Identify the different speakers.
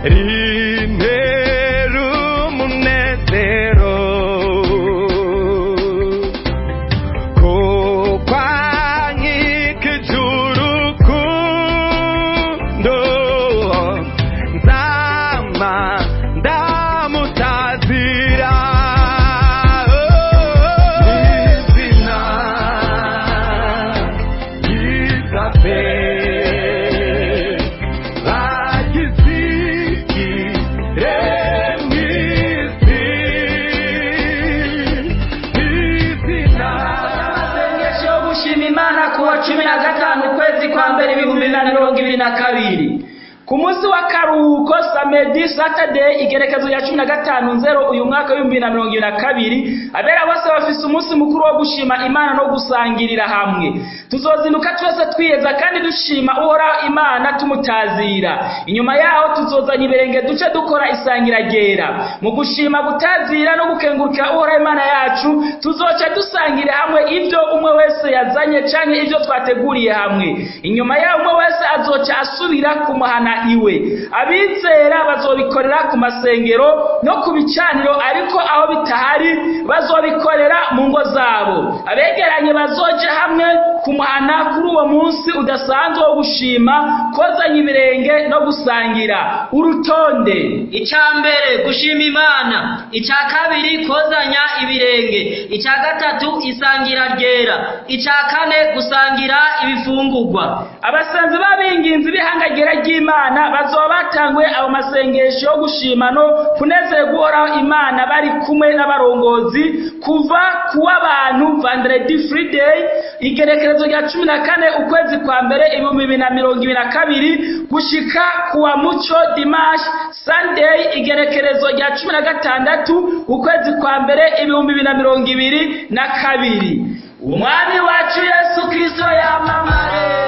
Speaker 1: Rintera umunezero kuko ankikije urukundo nzama ndamutazira. Izina ryiza pe bagizigire mw'isi izina.
Speaker 2: Amasengesho yo gushima Imana kuwa 15 ukwezi kwa mbere 2022, ku munsi w'akaruhuko, samedi, Saturday, igerekezo rya 15/0 uyu mwaka w'2022, abera bose bafise umunsi mukuru wo gushima Imana no gusangirira hamwe. Tuzozinduka twese twiyeza kandi dushima Uhoraho Imana, tumutazira. Inyuma yaho tuzozanya ibirenge, duce dukora isangira ryera mu gushima, gutazira no gukengurukira Uhoraho Imana yacu. Tuzoca dusangira hamwe ivyo umwe wese yazanye canke ivyo twateguriye hamwe. Inyuma yaho umwe wese azoca asubira kumuhana iwe. Abizera bazobikorera ku masengero no ku bicaniro, ariko aho bitahari bazobikorera mu ngo zabo. Abegeranye bazoje hamwe kumuhana kuri uwo munsi udasanzwe wo gushima, kozanya ibirenge no gusangira. Urutonde:
Speaker 3: Icya mbere, gushima Imana. Icya kabiri, kozanya ibirenge. Icya gatatu, isangira ryera. Icya kane, gusangira ibifungurwa.
Speaker 2: Abasenzi b'abinginzi b'ihangagera ry'Imana bazoba batanguye ayo masengesho yo gushima no kunezerwa Uhoraho Imana bari kumwe n'abarongozi kuva kuw'abantu, vendredi, Friday, igerekerezo rya 14 ukwezi kwa mbere 2022, gushika kuwa muco, dimanche, Sunday, igerekerezo rya 16 ukwezi kwa mbere 2022. Umwami wacu Yesu Kristo yamamare.